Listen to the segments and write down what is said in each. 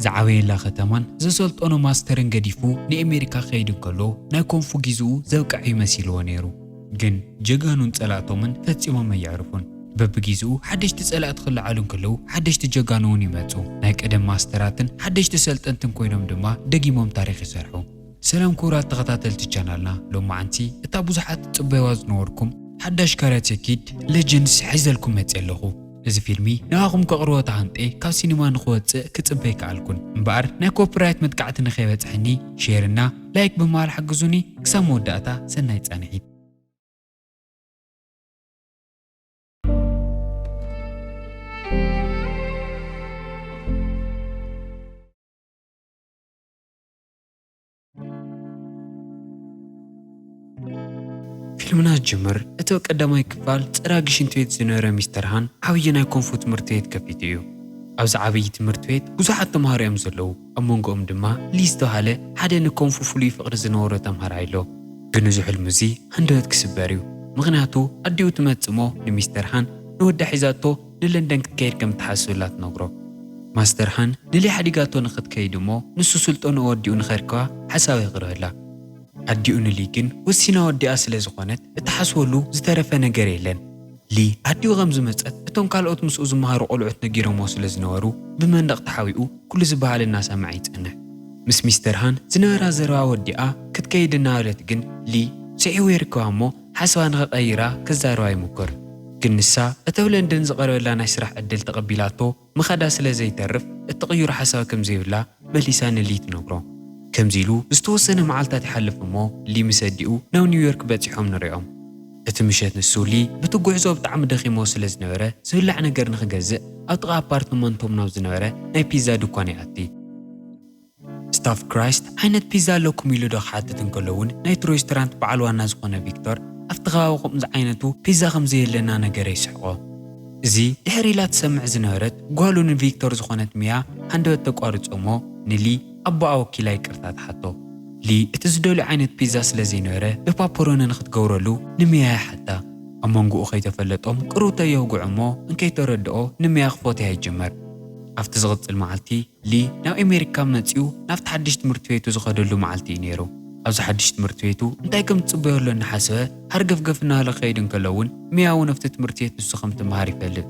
ዝዓበየላ ከተማን ዘሰልጠኖ ማስተርን ገዲፉ ንኣሜሪካ ክኸይድ እንከሎ ናይ ኮንፉ ጊዝኡ ዘብቅዐ ይመሲልዎ ነይሩ። ግን ጀጋኑን ጸላእቶምን ፈጺሞም ኣየዕርፉን። በብጊዝኡ ሓደሽቲ ጸላእቲ ክለዓሉ እንከለዉ ሓደሽቲ ጀጋኑ እውን ይመጹ። ናይ ቀደም ማስተራትን ሓደሽቲ ሰልጠንትን ኮይኖም ድማ ደጊሞም ታሪኽ ይሰርሑ። ሰላም ክቡራት ተኸታተልቲ ቻናልና፣ ሎማዓንቲ እታ ብዙሓት ትጽበይዋ ዝነበርኩም ሓዳሽ ካራቴ ኪድ ሌጀንድስ ሒዘልኩም መጽየ ኣለኹ። እዚ ፊልሚ ንኣኹም ከቕርቦ ተሃንጤ ካብ ሲኒማ ንኽወጽእ ክጽበ ኣይከኣልኩን። እምበኣር ናይ ኮፒራይት መጥቃዕቲ ንኸይበጽሐኒ ሼር እና ላይክ ብምባል ሓግዙኒ። ክሳብ መወዳእታ ሰናይ ጻንሒት። ፊልምና ዝጅምር እቲ ቀዳማይ ክፋል ጸራጊ ሽንቲ ቤት ዝነበረ ሚስተር ሃን ዓብዪ ናይ ኮንፉ ትምህርቲ ቤት ከፊቱ እዩ። ኣብዚ ዓብዪ ትምህርቲ ቤት ብዙሓት ተምሃሮ እዮም ዘለዉ። ኣብ መንጎኦም ድማ ሊ ዝተባህለ ሓደ ንኮንፉ ፍሉይ ፍቕሪ ዝነበሮ ተምሃራይ ኣሎ። ግን እዚ ሕልሙ እዚ ሃንደበት ክስበር እዩ። ምኽንያቱ ኣዲኡ ትመጽእ እሞ ንሚስተር ሃን ንወዳ ሒዛቶ ንለንደን ክትከይድ ከም እትሓስብላ ትነግሮ። ማስተር ሃን ንሊ ሓዲጋቶ ንኽትከይድ እሞ ንሱ ስልጠንኡ ወዲኡ ንኸርከባ ሓሳብ የቕርበላ። ኣዲኡ ንሊ ግን ወሲና ወዲኣ ስለ ዝኾነት እትሓስበሉ ዝተረፈ ነገር የለን። ሊ ኣዲኡ ከም ዝመጸት እቶም ካልኦት ምስኡ ዝመሃሩ ቆልዑት ነጊሮሞ ስለ ዝነበሩ ብመንደቕ ተሓቢኡ ኩሉ ዝበሃል እናሰምዐ ይጸንሕ። ምስ ሚስተር ሃን ዝነበራ ዘረባ ወዲኣ ክትከይድ እናበለት ግን ሊ ስዒቡ ይርከባ እሞ ሓሳባ ንኽቐይራ ክዛረባ ይሙክር። ግን ንሳ እቲ ኣብ ለንደን ዝቐረበላ ናይ ስራሕ ዕድል ተቐቢላቶ ምኻዳ ስለ ዘይተርፍ እትቕይሮ ሓሳብ ከም ዘይብላ መሊሳ ንሊ ትነግሮ። ከምዚ ኢሉ ዝተወሰነ መዓልታት ይሓልፍ እሞ ሊ ምስ ኣዲኡ ናብ ኒውዮርክ በጺሖም ንሪኦም። እቲ ምሸት ንሱ ሊ በቲ ጉዕዞ ብጣዕሚ ደኺሞ ስለ ዝነበረ ዝብላዕ ነገር ንኽገዝእ ኣብ ጥቓ ኣፓርትመንቶም ናብ ዝነበረ ናይ ፒዛ ድኳን ይኣቲ። ስታፍ ክራይስት ዓይነት ፒዛ ኣለኩም ኢሉ ዶ ክሓትት እንከሎ እውን ናይቲ ሬስቶራንት በዓል ዋና ዝኾነ ቪክቶር ኣብቲ ከባቢ ከምዚ ዓይነቱ ፒዛ ከም ዘየለና ነገረ ይስሕቖ። እዚ ድሕሪ ኢላ ትሰምዕ ዝነበረት ጓሉ ንቪክቶር ዝኾነት ሚያ ሃንደበት ተቋርጾ እሞ ንሊ ኣቦኣ ወኪላ ይቅርታ ትሓቶ። ሊ እቲ ዝደልዮ ዓይነት ፒዛ ስለ ዘይነበረ ብፓፐሮኒ ንክትገብረሉ ንሚያ ይሓታ። ኣብ መንጎኡ ከይተፈለጦም ቅርውቶ የውግዑ እሞ እንከይተረድኦ ንሚያ ክፎትያ ይጅምር። ኣብቲ ዝቕጽል መዓልቲ ሊ ናብ ኣሜሪካ መጺኡ ናብቲ ሓድሽ ትምህርቲ ቤቱ ዝኸደሉ መዓልቲ እዩ ነይሩ። ኣብዚ ሓድሽ ትምህርቲ ቤቱ እንታይ ከም ዝጽበዮ ኣሎ እናሓሰበ ሃርገፍገፍ እናበለ ክኸይድ እንከሎ እውን ሚያ እውን ኣብቲ ትምህርቲ ቤት ንሱ ከም ትመሃር ይፈልጥ።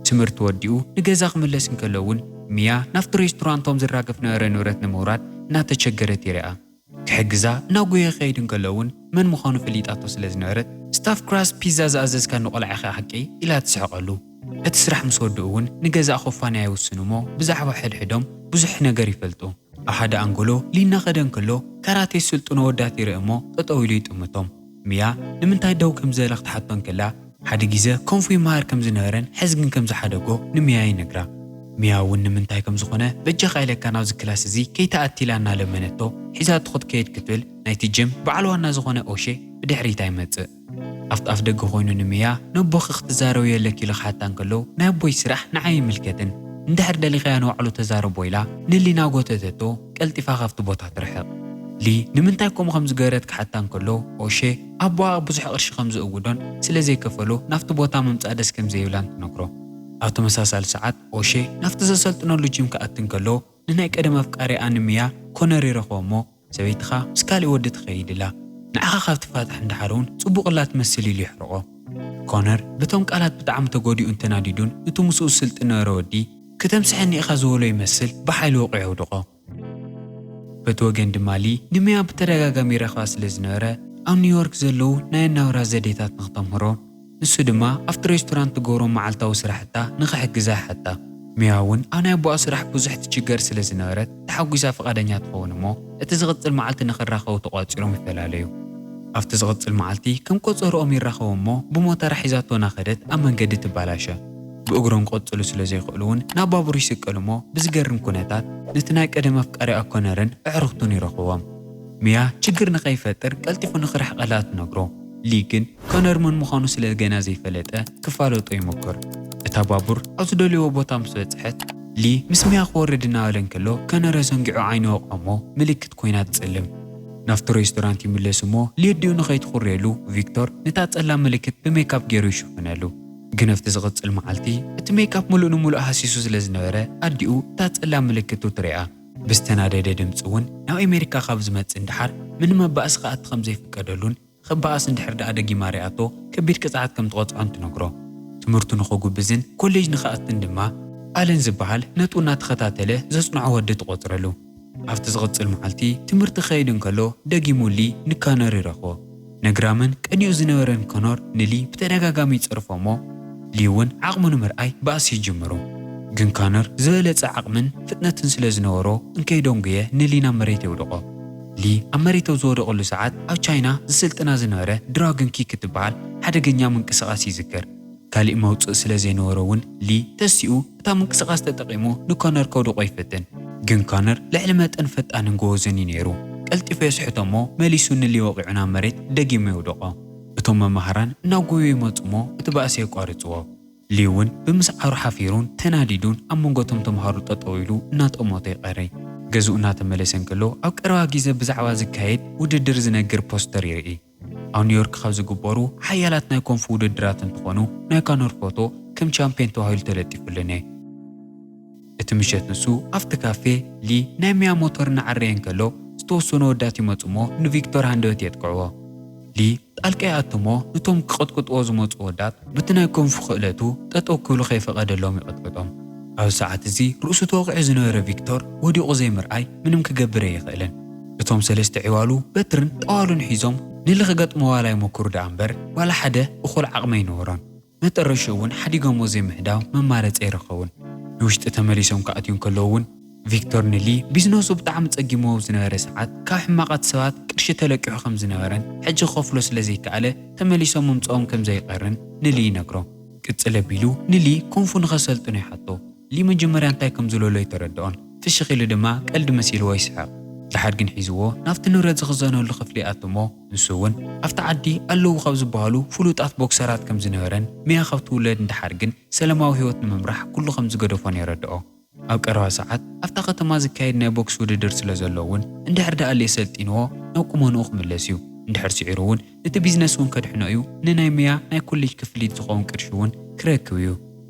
ትምህርቲ ወዲኡ ንገዛ ክምለስ እንከሎ እውን ሚያ ናብቲ ሬስቶራንቶም ዝራገፍ ነበረ ንብረት ንምውራድ እናተቸገረት ይርኣ። ክሕግዛ እናጎየ ክኸይድ እንከሎ እውን መን ምዃኑ ፈሊጣቶ ስለ ዝነበረት ስታፍ ክራይስት ፒዛ ዝኣዘዝካ ንቆልዓ ኢኻ ሓቂ ኢላ ትስሕቐሉ። እቲ ስራሕ ምስ ወድኡ እውን ንገዛእ ኮፋንያ ይውስን እሞ ብዛዕባ ሕድሕዶም ብዙሕ ነገር ይፈልጡ። ኣብ ሓደ ኣንጎሎ ሊ እናኸደ እንከሎ ካራቴ ዝስልጥኑ ኣወዳት ይርኢ እሞ ጠጠው ኢሉ ይጥምቶም። ሚያ ንምንታይ ደው ከም ዝበለ ክትሓቶ እንከላ ሓደ ግዜ ኮንፉ ይመሃር ከም ዝነበረን ሕዚ ግን ከም ዝሓደጎ ንሚያ ይነግራ። ሚያ እውን ንምንታይ ከም ዝኾነ በጃኻ ኢለካ ናብዚ ክላስ እዚ ከይትኣቲ ኢላ እናለመነቶ ሒዛቶ ክትከይድ ክትብል ናይቲ ጅም በዓል ዋና ዝኾነ ኦሼ ብድሕሪታ ይመጽእ። ኣብቲ ኣፍ ደገ ኮይኑ ንሚያ ነቦኺ ክትዛረብዮ ኣለኪ ኢሉ ክሓታ እንከሎ ናይ ኣቦይ ስራሕ ንዓይ ኣይምልከትን፣ እንድሕር ደሊኻያ ንባዕሉ ተዛረቦ ኢላ ንሊ እናጎተተቶ ቀልጢፋ ካብቲ ቦታ ትርሕቕ። ሊ ንምንታይ ከምኡ ከም ዝገበረት ክሓታ እንከሎ ኦሼ ኣቦኣ ብዙሕ ቅርሺ ከም ዝእውዶን ስለ ዘይከፈሎ ናብቲ ቦታ ምምጻእ ደስ ከም ዘይብላን ትነግሮ። ኣብ ተመሳሳሊ ሰዓት ኦሼ ናብቲ ዘሰልጥነሉ ጂም ክኣቲ እንከሎ ንናይ ቀደም ኣፍቃሪኣ ንሚያ ኮነር ይረኽቦ እሞ ሰበይትኻ ምስ ካሊእ ወዲ ትኸይድ ኢላ ንዓኻ ካብ ትፋታሕ እንዳሓር እውን ጽቡቕ እላ ትመስል ኢሉ ይሕርቖ። ኮነር በቶም ቃላት ብጣዕሚ ተጎዲኡን ተናዲዱን ነቲ ምስኡ ዝስልጥን ነበረ ወዲ ክተምስሐኒ ኢኻ ዝበሎ ይመስል ብሓይሊ ወቒዑ የውድቖ። በቲ ወገን ድማ ሊ ንሚያ ብተደጋጋሚ ይረኽባ ስለ ዝነበረ ኣብ ኒውዮርክ ዘለዉ ናይ ኣናብራ ዘዴታት ንክተምህሮ ንሱ ድማ ኣብቲ ሬስቶራንት ትገብሮም መዓልታዊ ስራሕታ ንኽሕግዛ ይሓታ። ሚያ እውን ኣብ ናይ ኣቦኣ ስራሕ ብዙሕ ትችገር ስለ ዝነበረት ተሓጒሳ ፍቓደኛ ትኸውን እሞ እቲ ዝቕጽል መዓልቲ ንኽራኸቡ ተቋጺሮም ይፈላለዩ። ኣብቲ ዝቕጽል መዓልቲ ከም ቆጸርኦም ይራኸቡ እሞ ብሞተራ ሒዛቶ እናኸደት ኣብ መንገዲ ትባላሸ። ብእግሮም ክቕጽሉ ስለ ዘይኽእሉ እውን ናብ ባቡር ይስቀሉ እሞ ብዝገርም ኩነታት ነቲ ናይ ቀደም ኣፍቃሪኣ ኮነርን ኣዕሩኽቱን ይረኽቦም። ሚያ ችግር ንኸይፈጥር ቀልጢፉ ንኽርሕቐላ ትነግሮ። ሊ ግን ኮነር መን ምዃኑ ስለ ገና ዘይፈለጠ ክፋለጦ ይሞክር። እታ ባቡር ኣብ ዝደልይዎ ቦታ ምስ በጽሐት ሊ ምስ ሚያ ክወርድ እናበለ እንከሎ ኮነር ኣዘንጊዑ ዓይኑ ይወቕዖ እሞ ምልክት ኮይና ትጽልም። ናብቲ ሬስቶራንት ይምለስ እሞ ሊ ኣዲኡ ንኸይትኹርየሉ ቪክቶር ነታ ጸላም ምልክት ብሜካፕ ገይሩ ይሽፍነሉ። ግን ኣብቲ ዝቕጽል መዓልቲ እቲ ሜካፕ ምሉእ ንምሉእ ሃሲሱ ስለ ዝነበረ ኣዲኡ እታ ጸላም ምልክቱ ትሪኣ። ብዝተናደደ ድምፂ እውን ናብ ኣሜሪካ ካብ ዝመፅእ እንድሓር ምንም መባእሲ ክኣቲ ከም ዘይፍቀደሉን ክበኣስ እንድሕር ደኣ ደጊማ ሪኣቶ ከቢድ ቅፅዓት ከም ትቐፅዖን ትነግሮ። ትምህርቱ ንኸጉብዝን ኮሌጅ ንኽኣትን ድማ ኣለን ዝበሃል ነጥቡ እናተኸታተለ ዘፅንዖ ወዲ ትቖፅረሉ። ኣብቲ ዝቕፅል መዓልቲ ትምህርቲ ክኸይድ እንከሎ ደጊሙ ሊ ንካነር ይረኽቦ። ነግራምን ቀኒኡ ዝነበረን ኮነር ንሊ ብተደጋጋሚ ይፀርፎ እሞ ሊ እውን ዓቕሙ ንምርኣይ ባእሲ ይጅምሩ። ግን ካነር ዝበለፀ ዓቕምን ፍጥነትን ስለ ዝነበሮ እንከይደንጉየ ንሊ ናብ መሬት የውድቖ። ሊ ኣብ መሬት ኣብ ዝወደቐሉ ሰዓት ኣብ ቻይና ዝስልጥና ዝነበረ ድራጎን ኪክ እትበሃል ሓደገኛ ምንቅስቓስ ይዝክር። ካሊእ መውፅእ ስለ ዘይነበሮ እውን ሊ ተሲኡ እታ ምንቅስቓስ ተጠቒሙ ንኮነር ከውድቖ ይፍትን። ግን ኮነር ልዕሊ መጠን ፈጣንን ጎበዝን እዩ ነይሩ። ቀልጢፉ የስሕቶ እሞ መሊሱ ንሊ ወቒዑ ናብ መሬት ደጊሙ የውድቖ። እቶም መማህራን እናጎዩ ይመፁ እሞ እቲ ባእሲ የቋርፅዎ። ሊ እውን ብምስዓሩ ሓፊሩን ተናዲዱን ኣብ መንጎ እቶም ተምሃሮ ጠጠው ኢሉ እናጠመቶ ይቐሪ። ገዝኡ እናተመለሰ እንከሎ ኣብ ቀረባ ግዜ ብዛዕባ ዝካየድ ውድድር ዝነግር ፖስተር ይርኢ። ኣብ ኒውዮርክ ካብ ዝግበሩ ሓያላት ናይ ኮንፉ ውድድራት እንትኾኑ ናይ ኮነር ፎቶ ከም ቻምፒዮን ተባሂሉ ተለጢፉሉኒ። እቲ ምሸት ንሱ ኣብቲ ካፌ ሊ ናይ ሚያ ሞተር እናዓረየ እንከሎ ዝተወሰኑ ወዳት ይመፁ እሞ ንቪክቶር ሃንደበት የጥቅዕዎ። ሊ ጣልቃ ይኣቱ እሞ ነቶም ክቐጥቅጥዎ ዝመፁ ወዳት በቲ ናይ ኮንፉ ክእለቱ ጠጠው ክብሉ ከይፈቐደሎም ይቐጥቅጦም። ኣብዚ ሰዓት እዚ ርእሱ ተወቒዑ ዝነበረ ቪክቶር ወዲቑ ዘይምርኣይ ምንም ክገብር ኣይኽእልን። እቶም ሰለስተ ዕዋሉ በትርን ጠዋሉን ሒዞም ንሊ ክገጥምዋ ዋላ ይሞክሩ ደኣ እምበር ዋላ ሓደ እኹል ዓቕሚ ኣይነበሮን። መጠረሽኡ እውን ሓዲጎሞ ዘይምህዳው መማረፂ ኣይረኸቡን። ንውሽጢ ተመሊሶም ክኣትዩ እንከለዉ እውን ቪክቶር ንሊ ቢዝነሱ ብጣዕሚ ፀጊምዎ ኣብ ዝነበረ ሰዓት ካብ ሕማቓት ሰባት ቅርሺ ተለቂሑ ከም ዝነበረን ሕጂ ክኸፍሎ ስለ ዘይከኣለ ተመሊሶም ምምፅኦም ከም ዘይቀርን ንሊ ይነግሮ። ቅፅል ኣቢሉ ንሊ ኮንፉ ንኸሰልጥኖ ይሓቶ። ሊ መጀመርያ እንታይ ከም ዝለሎ ኣይተረድኦን። ፍሽኽ ኢሉ ድማ ቀልዲ መሲልዎ ይስሕቕ። ድሓር ግን ሒዝዎ ናብቲ ንብረት ዝኽዘነሉ ክፍሊ ይኣቱ እሞ ንሱ እውን ኣብቲ ዓዲ ኣለዉ ካብ ዝበሃሉ ፍሉጣት ቦክሰራት ከም ዝነበረን ሚያ ካብ ትውለድ ንድሓር ግን ሰላማዊ ህይወት ንምምራሕ ኩሉ ከም ዝገደፎን የረድኦ። ኣብ ቀረባ ሰዓት ኣብታ ከተማ ዝካየድ ናይ ቦክስ ውድድር ስለ ዘሎ እውን እንድሕር ደኣ ሊ ሰልጢንዎ ናብ ቁመንኡ ክምለስ እዩ። እንድሕር ስዒሩ እውን እቲ ቢዝነስ እውን ከድሕኖ እዩ። ንናይ ሚያ ናይ ኮሌጅ ክፍሊት ዝኸውን ቅርሺ እውን ክረክብ እዩ።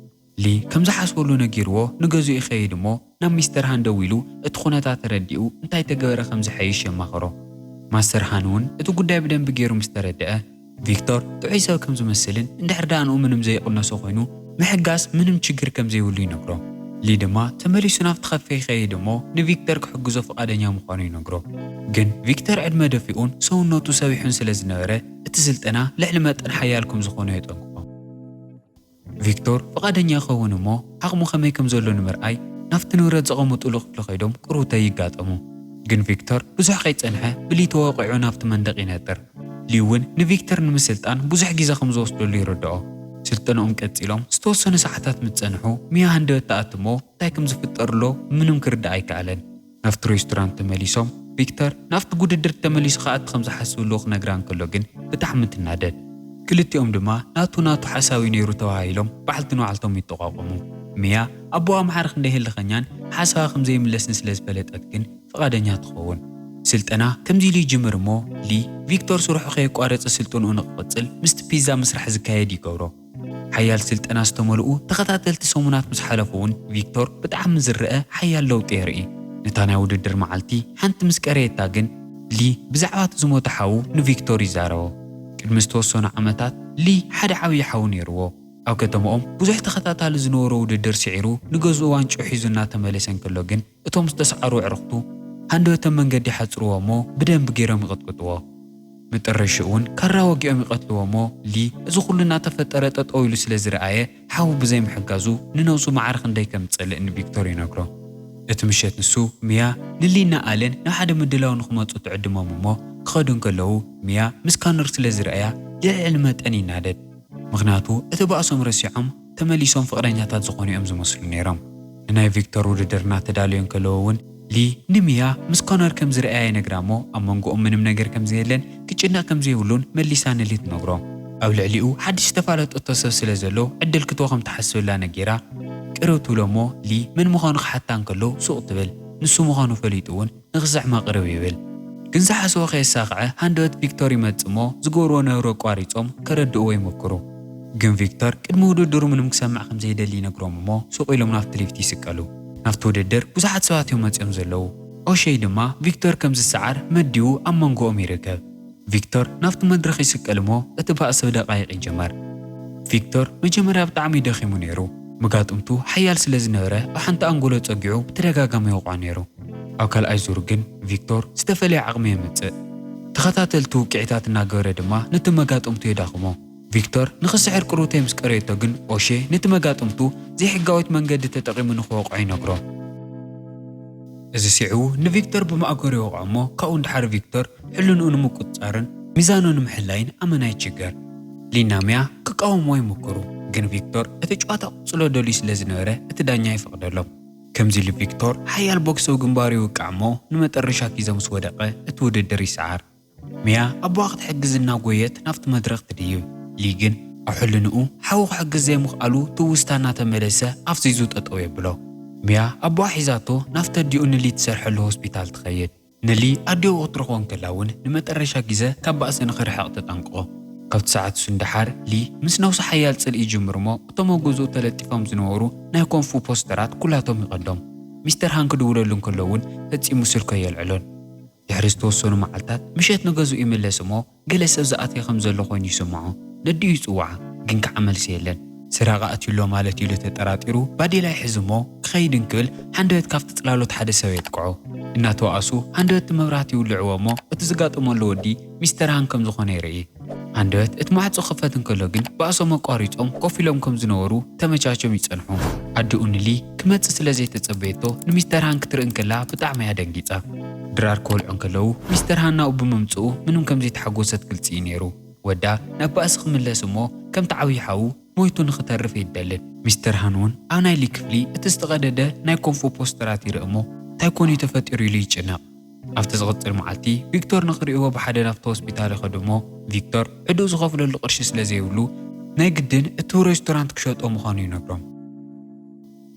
ሊ ከም ዝሓስበሉ ነጊርዎ ንገዝኡ ይኸይድ እሞ ናብ ሚስተር ሃን ደዊሉ እቲ ኩነታት ተረዲኡ እንታይ ተገበረ ከም ዝሓይሽ የማኽሮ። ማስተር ሃን እውን እቲ ጉዳይ ብደንቢ ገይሩ ምስ ተረድአ ቪክቶር ጥዑይ ሰብ ከም ዝመስልን እንድሕር ደኣ ንኡ ምንም ዘይቕነሶ ኮይኑ ምሕጋዝ ምንም ችግር ከም ዘይብሉ ይነግሮ። ሊ ድማ ተመሊሱ ናብቲ ካፌ ይኸይድ እሞ ንቪክተር ክሕግዞ ፍቓደኛ ምዃኑ ይነግሮ። ግን ቪክተር ዕድመ ደፊኡን ሰውነቱ ሰቢሑን ስለ ዝነበረ እቲ ስልጠና ልዕሊ መጠን ሓያል ከም ዝኾነ የጠንቅቖ። ቪክቶር ፍቓደኛ ይኸውን እሞ ዓቕሙ ከመይ ከም ዘሎ ንምርኣይ ናብቲ ንብረት ዘቐመጡሉ ክፍሊ ከይዶም ቅሩተይ ይጋጠሙ። ግን ቪክቶር ብዙሕ ከይጸንሐ ብሊ ተወቒዑ ናብቲ መንደቕ ይነጥር። ሊ እውን ንቪክተር ንምስልጣን ብዙሕ ግዜ ከም ዝወስደሉ ይርድኦ። ስልጠንኦም ቀጺሎም ዝተወሰኑ ሰዓታት ምስ ጸንሑ ሚያ ሃንደበት ትኣቱ እሞ እንታይ ከም ዝፍጠር ኣሎ ምንም ክርዳእ ኣይከኣለን። ናብቲ ሬስቶራንት ተመሊሶም ቪክተር ናብቲ ውድድር ተመሊሱ ክኣቱ ከም ዝሓስብ ኣለዎ ክነግራ እንከሎ ግን ብጣዕሚ ትናደድ። ክልቲኦም ድማ ናቱ ናቱ ሓሳብ እዩ ነይሩ ተባሂሎም ባዕልቲ ንባዕልቶም ይጠቋቆሙ። ሚያ ኣቦኣ ማዕረ ክንደይ ህልኸኛን ሓሳባ ከም ዘይምለስን ስለ ዝፈለጠት ግን ፍቓደኛ ትኸውን። ስልጠና ከምዚ ኢሉ ይጅምር እሞ ሊ ቪክቶር ስርሑ ከየቋረጸ ስልጠንኡ ንክቕጽል ምስቲ ፒዛ ምስራሕ ዝካየድ ይገብሮ። ሓያል ስልጠና ዝተመልኡ ተኸታተልቲ ሰሙናት ምስ ሓለፉ እውን ቪክቶር ብጣዕሚ ዝረአ ሓያል ለውጢ የርኢ። ነታ ናይ ውድድር መዓልቲ ሓንቲ ምስ ቀረየታ ግን ሊ ብዛዕባ እቲ ዝሞተ ሓዉ ንቪክቶር ይዛረቦ። ቅድሚ ዝተወሰኑ ዓመታት ሊ ሓደ ዓብዪ ሓዉ ነይርዎ። ኣብ ከተማኦም ብዙሕ ተኸታታሊ ዝነበሮ ውድድር ስዒሩ ንገዝኡ ዋንጭኡ ሒዙ እናተመለሰ እንከሎ ግን እቶም ዝተስዓሩ ኣዕሩኽቱ ሃንደበተ መንገዲ ይሓጽርዎ እሞ ብደንቢ ገይሮም ይቕጥቅጥዎ። መጠረሽኡ እውን ካራ ወጊኦም ይቐትልዎ እሞ ሊ እዚ ኩሉ እናተፈጠረ ጠጠው ኢሉ ስለ ዝረኣየ ሓዉ ብዘይምሕጋዙ ንነብሱ ማዕረ ክንደይ ከም ዝጸልእ ንቪክቶር ይነግሮ። እቲ ምሸት ንሱ፣ ሚያ፣ ንሊና ኣለን ናብ ሓደ ምድላው ንኽመጹ ትዕድሞም እሞ ክኸዱ እንከለዉ ሚያ ምስ ካነር ስለ ዝረኣያ ልዕሊ መጠን ይናደድ። ምኽንያቱ እቲ ባእሶም ረሲዖም ተመሊሶም ፍቕረኛታት ዝኾኑ እዮም ዝመስሉ ነይሮም። ንናይ ቪክቶር ውድድር እናተዳለዩ እንከለዉ እውን ሊ ንሚያ ምስ ኮነር ከም ዝረኣያ ይነግራ እሞ ኣብ መንጎኦም ምንም ነገር ከም ዘየለን ክጭነቕ ከም ዘይብሉን መሊሳ ንሊ ትነግሮ። ኣብ ልዕሊኡ ሓድሽ ዝተፋለጠቶ ሰብ ስለ ዘሎ ዕድል ክትቦ ከም ትሓስበላ ነጊራ ቅርብ ትብሎ እሞ ሊ መን ምዃኑ ክሓታ እንከሎ ሱቕ ትብል። ንሱ ምዃኑ ፈሊጡ እውን ንኽስዕማ ቅርብ ይብል። ግን ዝሓስቦ ከየሳኽዐ ሃንደበት ቪክቶር ይመጽእ እሞ ዝገብርዎ ነብሪ ኣቋሪጾም ከረድእዎ ይሞክሩ። ግን ቪክቶር ቅድሚ ውድድሩ ምንም ክሰምዕ ከም ዘይደሊ ይነግሮም እሞ ሱቕ ኢሎም ናብቲ ሊፍት ይስቀሉ። ናብቲ ውድድር ብዙሓት ሰባት እዮም መጺኦም ዘለዉ። ኦሼ ድማ ቪክቶር ከም ዝሰዓር መዲቡ ኣብ መንጎኦም ይርከብ። ቪክቶር ናብቲ መድረኽ ይስቀል እሞ እቲ ባእሲ ብደቃይቕ ይጅመር። ቪክቶር መጀመርያ ብጣዕሚ ደኺሙ ነይሩ። መጋጥምቱ ሓያል ስለ ዝነበረ ኣብ ሓንቲ ኣንጎሎ ጸጊዑ ብተደጋጋሚ ይወቕዖ ነይሩ። ኣብ ካልኣይ ዙር ግን ቪክቶር ዝተፈለየ ዓቕሚ የምጽእ። ተኸታተልቲ ውቅዒታት እናገበረ ድማ ነቲ መጋጥምቱ የዳኽሞ። ቪክቶር ንኽስዕር ቅሩተይ ምስ ቀረየቶ ግን ኦሼ ነቲ መጋጥምቱ ዘይሕጋዊት መንገዲ ተጠቒሙ ንኽወቕዖ ይነግሮ። እዚ ስዒቡ ንቪክቶር ብማእገሩ ይወቕዖ እሞ ካብኡ ንደሓር ቪክቶር ሕልንኡ ንምቁጽጻርን ሚዛኑ ንምሕላይን ኣመና ይችገር። ሊና ሚያ ክቃወምዎ ይምክሩ፣ ግን ቪክቶር እቲ ጨዋታ ክቕጽሎ ደልዩ ስለ ዝነበረ እቲ ዳኛ ይፈቕደሎም። ከምዚ ኢሉ ቪክቶር ሓያል ቦክስ ኣብ ግንባሩ ይውቃዕ እሞ ንመጠረሻ ኪዘ ምስ ወደቐ እቲ ውድድር ይሰዓር። ሚያ ኣቦኣ ክትሕግዝ እናጎየት ናብቲ መድረኽ ትድይብ። ሊ ግን ኣብ ሕልንኡ ሓዉ ክሕግዝ ዘይምኽኣሉ ትውስታ እናተመለሰ ኣፍዚዙ ጠጠው የብሎ። ሚያ ኣቦኣ ሒዛቶ ናብቲ ኣዲኡ ንሊ ትሰርሐሉ ሆስፒታል ትኸይድ። ንሊ ኣዲኡ ክትረኽቦ እንከላ እውን ንመጠረሻ ግዜ ካብ ባእሲ ንኽርሕቕ ተጠንቅቖ። ካብቲ ሰዓት እሱ ንደሓር ሊ ምስ ነብሱ ሓያል ጽልኢ ይጅምር እሞ እቶም ኣብ ገዝኡ ተለጢፎም ዝነበሩ ናይ ኮንፉ ፖስተራት ኩላቶም ይቐዶም። ሚስተር ሃን ክድውለሉ እንከሎ እውን ፈጺሙ ስልኩ ኣየልዕሎን። ድሕሪ ዝተወሰኑ መዓልታት ምሸት ንገዝኡ ይምለስ እሞ ገለ ሰብ ዝኣትየ ከም ዘሎ ኮይኑ ይስምዖ። ነዲኡ ይጽውዓ፣ ግን ከዓ መልሲ የለን። ስራቕ ኣትዩ ኣሎ ማለት ኢሉ ተጠራጢሩ ባዴላ ይሕዝ እሞ ክኸይድ እንክብል ሃንደበት ካብቲ ጽላሎት ሓደ ሰብ የጥቅዖ። እናተዋኣሱ ሃንደበት እቲ መብራህቲ ይውልዕዎ እሞ እቲ ዝጋጠመሉ ወዲ ሚስተር ሃን ከም ዝኾነ ይርኢ። ሃንደበት እቲ ማዕጾ ክኸፈት እንከሎ ግን ባእሶም ኣቋሪጾም ኮፍ ኢሎም ከም ዝነበሩ ተመቻችዮም ይጸንሑ። ኣዲኡ ንሊ ክመጽእ ስለ ዘይተጸበየቶ ንሚስተር ሃን ክትርኢ እንከላ ብጣዕሚ እያ ደንጊጻ። ድራር ክወልዑ እንከለዉ ሚስተር ሃን ናብኡ ብምምጽኡ ምንም ከም ዘይተሓጎሰት ግልጺ እዩ ነይሩ። ወዳ ናብ ባእሲ ክምለስ እሞ ከምቲ ዓብዪ ሓዉ ሞይቱ ንኽተርፍ ኣይደልን። ሚስተር ሃን እውን ኣብ ናይ ሊ ክፍሊ እቲ ዝተቐደደ ናይ ኮንፎ ፖስተራት ይርኢ እሞ እንታይ ኮን እዩ ተፈጢሩ ኢሉ ይጭነቕ። ኣብቲ ዝቕጽል መዓልቲ ቪክቶር ንኽርእይዎ ብሓደ ናብቲ ሆስፒታል ይኸዱ እሞ ቪክቶር ዕድኡ ዝኸፍለሉ ቅርሺ ስለ ዘይብሉ ናይ ግድን እቲ ሬስቶራንት ክሸጦ ምዃኑ ይነግሮም።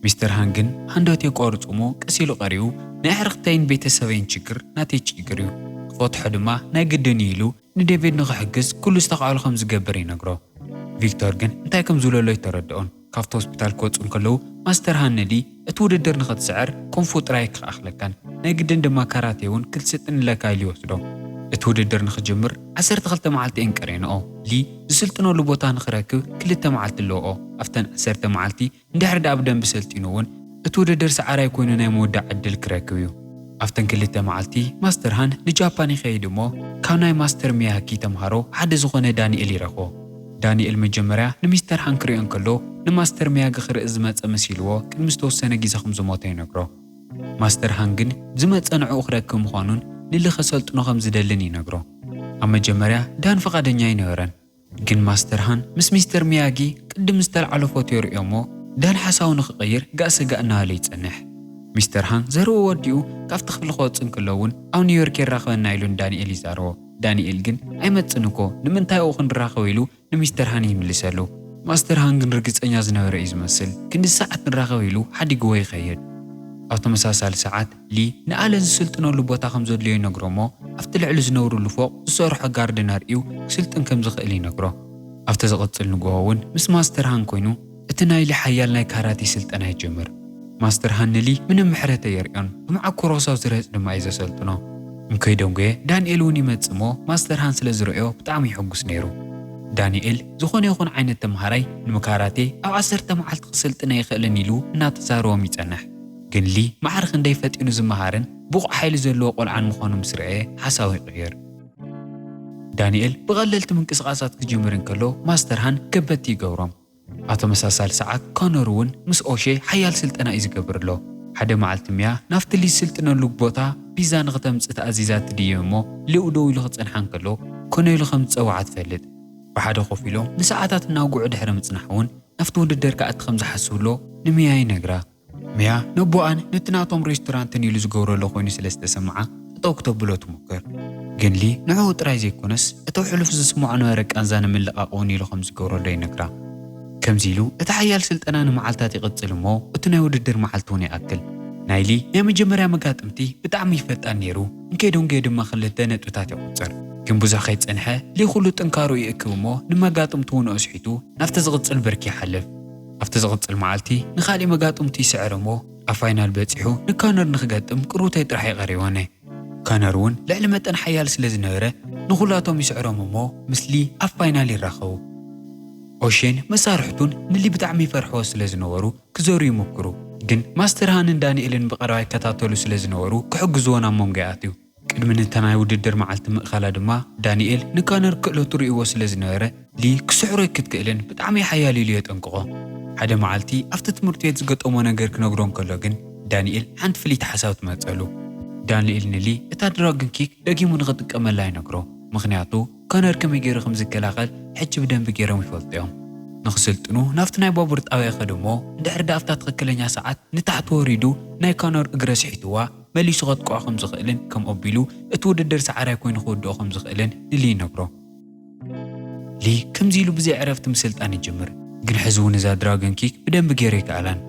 ሚስተር ሃን ግን ሃንደበት የቋርጹ እሞ ቀስ ኢሉ ቀሪቡ ናይ ኣዕርኽተይን ቤተሰበይን ችግር ናተይ ችግር እዩ። ክፈትሖ ድማ ናይ ግድን እዩ ኢሉ ንዴቪድ ንኽሕግዝ ኩሉ ዝተኻእሎ ከም ዝገብር ይነግሮ። ቪክቶር ግን እንታይ ከም ዝብለሎ ኣይተረድኦን። ካብቲ ሆስፒታል ክወጹ እንከለዉ ማስተር ሃን ንሊ እቲ ውድድር ንኽትስዕር ኮንፉ ጥራይ ክኣኽለካን ናይ ግድን ድማ ካራቴ እውን ክትስልጥን ኣለካ ኢሉ ይወስዶ። እቲ ውድድር ንኽጅምር ዓሰርተ ክልተ መዓልቲ እየን ቀርየንኦ። ሊ ዝስልጥነሉ ቦታ ንኽረክብ ክልተ መዓልቲ ኣለዎ። ኣብተን ዓሰርተ መዓልቲ እንድሕር ደኣ ብደንቢ ሰልጢኑ እውን እቲ ውድድር ሰዓራይ ኮይኑ ናይ ምውዳእ ዕድል ክረክብ እዩ። ኣብተን ክልተ መዓልቲ ማስተር ሃን ንጃፓን ይኸይድ እሞ ካብ ናይ ማስተር ሚያጊ ተምሃሮ ሓደ ዝኾነ ዳንኤል ይረኽቦ። ዳንኤል መጀመርያ ንሚስተር ሃን ክርእዮ እንከሎ ንማስተር ሚያጊ ክርኢ ዝመጸ መሲልዎ ቅድሚ ዝተወሰነ ግዜ ከም ዝሞተ ይነግሮ። ማስተር ሃን ግን ዝመጸ ንዕኡ ክረክብ ምዃኑን ንሊ ከሰልጥኖ ከም ዝደልን ይነግሮ። ኣብ መጀመርያ ዳን ፈቓደኛ ኣይነበረን። ግን ማስተር ሃን ምስ ሚስተር ሚያጊ ቅድም ዝተልዓሎ ፎቶ የርእዮ እሞ ዳን ሓሳቡ ንኽቕይር ጋእ ሰጋእ እናበለ ይጸንሕ። ሚስተር ሃን ዘርኡ ወዲኡ ካብቲ ክፍሊ ክወጽእ እንከሎ እውን ኣብ ኒውዮርክ የራኽበና ኢሉ ንዳንኤል ይዛረቦ። ዳንኤል ግን ኣይመጽን እኮ ንምንታይ ኣብኡ ክንራኸብ ኢሉ ንሚስተር ሃን ይምልሰሉ። ማስተር ሃን ግን ርግጸኛ ዝነበረ እዩ ዝመስል። ክንዲ ሰዓት ንራኸብ ኢሉ ሓዲግዎ ይኸይድ። ኣብ ተመሳሳሊ ሰዓት ሊ ንኣለን ዝስልጥነሉ ቦታ ከም ዘድልዮ ይነግሮ እሞ ኣብቲ ልዕሊ ዝነብርሉ ፎቕ ዝሰርሖ ጋርደን ኣርእዩ ክስልጥን ከም ዝኽእል ይነግሮ። ኣብቲ ዝቕጽል ንግሆ እውን ምስ ማስተር ሃን ኮይኑ እቲ ናይ ሊ ሓያል ናይ ካራቴ ስልጠና ይጅምር። ማስተር ሃን ንሊ ምንም ምሕረት ኣየርእዮን ብመዓኮሮ ክሳብ ዝረህጽ ድማ እዩ ዘሰልጥኖ። እንከይደንጎየ ዳንኤል እውን ይመጽእ እሞ ማስተር ሃን ስለ ዝረእዮ ብጣዕሚ ይሕጉስ ነይሩ። ዳንኤል ዝኾነ ይኹን ዓይነት ተምሃራይ ንምካራቴ ኣብ ዓሰርተ መዓልቲ ክስልጥን ኣይኽእልን ኢሉ እናተዛረቦም ይጸንሕ። ግን ሊ ማዕረ ክንደይ ፈጢኑ ዝመሃርን ብቑዕ ሓይሊ ዘለዎ ቆልዓን ምዃኑ ምስ ረኣየ ሓሳቡ ይቕይር። ዳንኤል ብቐለልቲ ምንቅስቓሳት ክጅምር እንከሎ ማስተር ሃን ከበድቲ ይገብሮም። ኣብ ተመሳሳሊ ሰዓት ኮነር እውን ምስ ኦሼ ሓያል ስልጠና እዩ ዝገብር ኣሎ። ሓደ መዓልቲ ሚያ ናብቲ ሊ ዝስልጥነሉ ቦታ ፒዛ ንኽተምጽእ ተኣዚዛ ትድይብ እሞ ሊኡ ደው ኢሉ ክጸንሓ እንከሎ ኮነ ኢሉ ከም ዝጸውዓ ትፈልጥ። ብሓደ ኮፍ ኢሎም ንሰዓታት እናውግዑ ድሕሪ ምጽናሕ እውን ናብቲ ውድድር ክኣቲ ከም ዝሓስብ ኣሎ ንሚያ ይነግራ። ሚያ ነቦኣን ነቲ ናቶም ሬስቶራንትን ኢሉ ዝገብረሎ ኮይኑ ስለ ዝተሰምዓ ጠጠው ክተብሎ ትሞክር። ግን ሊ ንዕኡ ጥራይ ዘይኮነስ እቲ ኣብ ሕሉፍ ዝስምዖ ነበረ ቃንዛ ንምልቓቕ እውን ኢሉ ከም ዝገብረሎ ይነግራ። ከምዚ ኢሉ እቲ ሓያል ስልጠና ንመዓልታት ይቕጽል እሞ እቲ ናይ ውድድር መዓልቲ እውን ይኣክል። ናይ ሊ ናይ መጀመርያ መጋጥምቲ ብጣዕሚ እዩ ፈጣን ነይሩ፣ እንከይደንጎየ ድማ ክልተ ነጥብታት የቑጽር። ግን ብዙሕ ከይጸንሐ ሊ ኩሉ ጥንካሩ ይእክብ እሞ ንመጋጥምቱ እውን ኣስሒቱ ናብቲ ዝቕጽል ብርኪ ይሓልፍ። ኣብቲ ዝቕጽል መዓልቲ ንኻልእ መጋጥምቱ ይስዕር እሞ ኣብ ፋይናል በጺሑ ንካነር ንክገጥም ቅሩተይ ጥራሕ ይቐሪወነ። ካነር እውን ልዕሊ መጠን ሓያል ስለ ዝነበረ ንኹላቶም ይስዕሮም እሞ ምስ ሊ ኣብ ፋይናል ይራኸቡ። ኦሼን መሳርሕቱን ንሊ ብጣዕሚ ይፈርሕዎ ስለ ዝነበሩ ክዘሩ ይምክሩ። ግን ማስተር ሃንን ዳንኤልን ብቐረባ ይከታተሉ ስለ ዝነበሩ ክሕግዝዎ ናብ መንጎ ይኣትዩ። ቅድሚ ነታ ናይ ውድድር መዓልቲ ምእካላ ድማ ዳንኤል ንካነር ክእለቱ ርእይዎ ስለ ዝነበረ ሊ ክስሕሮ ኣይክትክእልን ብጣዕሚ ሓያል ኢሉ የጠንቅቖ። ሓደ መዓልቲ ኣብቲ ትምህርቲ ቤት ዝገጠሞ ነገር ክነግሮ እንከሎ ግን ዳንኤል ሓንቲ ፍልይቲ ሓሳብ ትመጸሉ። ዳንኤል ንሊ እታ ድራጎን ኪክ ደጊሙ ንኽጥቀመላ ይነግሮ። ምኽንያቱ ካነር ከመይ ገይሩ ከም ዝከላኸል ሕጂ ብደንቢ ገይሮም ይፈልጡ እዮም። ንኽስልጥኑ ናብቲ ናይ ባቡር ጣብያ ይኸዱ እሞ እንድሕር ደኣ ኣብታ ትኽክለኛ ሰዓት ንታሕቲ ወሪዱ ናይ ካነር እግረ ስሒትዋ መሊሱ ከጥቅዖ ከም ዝኽእልን ከምኡ ኣቢሉ እቲ ውድድር ሰዓራይ ኮይኑ ክውድኦ ከም ዝኽእልን ንሊ ይነግሮ። ሊ ከምዚ ኢሉ ብዘይ ዕረፍቲ ምስልጣን ይጅምር። ግን ሕዚ እውን እዛ ድራጎን ኪክ ብደንቢ ገይሩ ኣይከኣላን።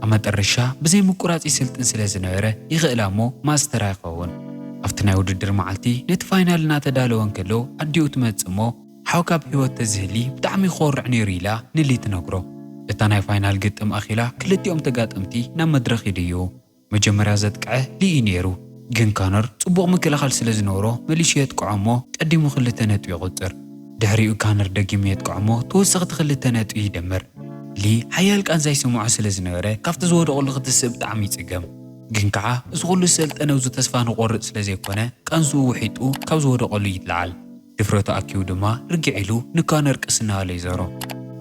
ኣብ መጠረሻ ብዘይ ምቁራጽ ይስልጥን ስለ ዝነበረ ይኽእላ እሞ ማስተር ኣይኸውን። ኣብቲ ናይ ውድድር መዓልቲ ነቲ ፋይናል እናተዳለወ እንከሎ ኣዲኡ ትመጽእ እሞ ሓው ካብ ህይወት ተዝህሊ ብጣዕሚ ይኾርዕ ነይሩ ኢላ ንሊ ትነግሮ። እታ ናይ ፋይናል ግጥም ኣኺላ ክልቲኦም ተጋጠምቲ ናብ መድረኽ ይድይቡ። መጀመርያ ዘጥቅዐ ሊ እዩ ነይሩ። ግን ካነር ጽቡቕ ምክልኻል ስለ ዝነበሮ መሊሱ የጥቅዖ እሞ ቀዲሙ ክልተ ነጥቢ ይቑጽር። ድሕሪኡ ካነር ደጊሙ የጥቅዖ እሞ ተወሰኽቲ ክልተ ነጥቢ ይደምር። ሊ ሓያል ቃንዛ ይስምዖ ስለ ዝነበረ ካብቲ ዝወደቐሉ ክትስእ ብጣዕሚ ይጽገም። ግን ከዓ እዚ ኩሉ ዝሰልጠነ ብዙ ተስፋ ንቆርጽ ስለ ዘይኮነ ቃንዝኡ ውሒጡ ካብ ዝወደቐሉ ይለዓል። ድፍረቱ ኣኪቡ ድማ ርግዕ ኢሉ ንካነር ቀስ እናበለ ይዘሮ።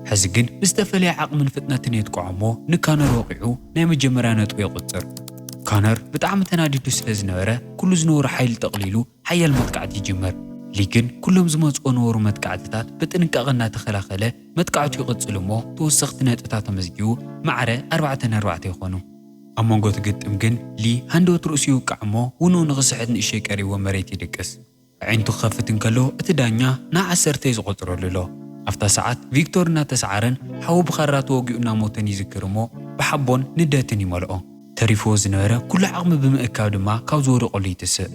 ሕዚ ግን ብዝተፈለየ ዓቕምን ፍጥነትን የጥቅዖ እሞ ንካነር ወቒዑ ናይ መጀመርያ ነጥቡ የቑጽር። ካነር ብጣዕሚ ተናዲዱ ስለ ዝነበረ ኩሉ ዝነበሮ ሓይሊ ጠቕሊሉ ሓያል መጥቃዕቲ ይጅምር። ሊ ግን ኩሎም ዝመጽዎ ነበሩ መጥቃዕትታት ብጥንቃቐ እናተኸላኸለ መጥቃዕቱ ይቕጽል እሞ ተወሰኽቲ ነጥብታት ተመዝጊቡ ማዕረ ኣርባዕተ ንኣርባዕተ ይኾኑ። ኣብ መንጎ እቲ ግጥም ግን ሊ ሃንደበት ርእሱ ይውቃዕ እሞ ውንኡ ንኽስሕት ንእሸይ ቀሪብዎ መሬት ይድቅስ። ኣዒንቱ ክኸፍት እንከሎ እቲ ዳኛ ንዓሰርተ እዩ ዝቖጽረሉ ኣሎ። ኣብታ ሰዓት ቪክቶር እናተሰዓረን ሓዉ ብኻራ ተወጊኡ እናሞተን ይዝክር እሞ ብሓቦን ንደትን ይመልኦ። ተሪፍዎ ዝነበረ ኩሉ ዓቕሚ ብምእካብ ድማ ካብ ዝወደቐሉ ይትስእ።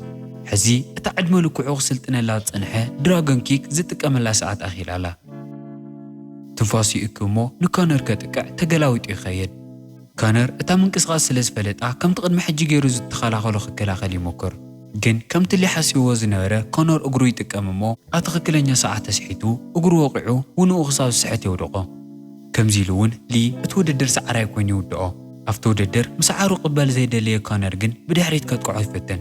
ሕዚ እታ ዕድመ ልክዑ ክስልጥነላ ዝጸንሐ ድራጎን ኪክ ዝጥቀመላ ሰዓት ኣኺላ ኣላ። ትንፋሱ ይእክብ እሞ ንካነር ከጥቅዕ ተገላዊጡ ይኸይድ። ካነር እታ ምንቅስቓስ ስለ ዝፈለጣ ከምቲ ቅድሚ ሕጂ ገይሩ ዝተኸላኸሎ ክከላኸል ይሞክር። ግን ከምቲ ሊ ሓሲብዎ ዝነበረ ኮነር እግሩ ይጥቀም እሞ ኣብ ትኽክለኛ ሰዓት ተስሒቱ እግሩ ወቒዑ ውንኡ ክሳብ ዝስሕት የውድቖ። ከምዚ ኢሉ እውን ሊ እቲ ውድድር ሰዓራይ ኮይኑ ይውድኦ። ኣብቲ ውድድር ምስዓሩ ክቕበል ዘይደለየ ኮነር ግን ብድሕሪት ከጥቅዖ ይፍትን።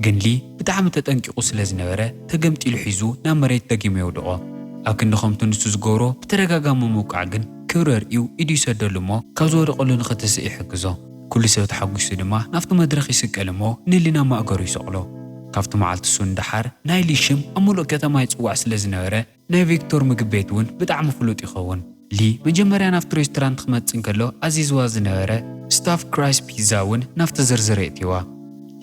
ግን ሊ ብጣዕሚ ተጠንቂቑ ስለ ዝነበረ ተገምጢሉ ሒዙ ናብ መሬት ደጊሙ የውድቖ። ኣብ ክንዲ ከምቲ ንሱ ዝገብሮ ብተደጋጋሚ ምውቃዕ ግን ክብሪ ኣርእዩ ኢዱ ይሰደሉ እሞ ካብ ዝወደቐሉ ንኽትስእ ይሕግዞ። ኩሉ ሰብ ተሓጒሱ ድማ ናብቲ መድረኽ ይስቀል እሞ ንሊ ናብ ማእገሩ ይሰቕሎ። ካብቲ መዓልቲ እሱ ንደሓር ናይ ሊ ሽም ኣብ ሙሉእ ከተማ ይጽዋዕ ስለ ዝነበረ ናይ ቪክቶር ምግቢ ቤት እውን ብጣዕሚ ፍሉጥ ይኸውን። ሊ መጀመርያ ናብቲ ሬስቶራንት ክመጽእ እንከሎ ኣዚዝዋ ዝነበረ ስታፍ ክራይስ ፒዛ እውን ናብቲ ዝርዝር የእትይዋ።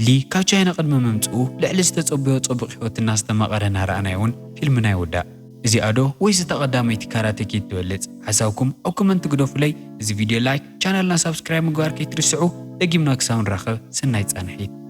ሊ ካብ ቻይና ቅድሚ ምምጽኡ ልዕሊ ዝተጸበዮ ጽቡቕ ህይወትና ዝተማቐረ እናረኣናዮ እውን ፊልምና ይውዳእ። እዚኣ ዶ ወይስ እታ ቀዳመይቲ ካራቴ ኪድ ትበልጽ? ሓሳብኩም ኣብ ኮመንት ግደፉለይ። እዚ ቪድዮ ላይክ፣ ቻናልና ሳብስክራይብ ምግባር ከይትርስዑ። ደጊምና ክሳብ ንራኸብ ሰናይ ጻንሒት።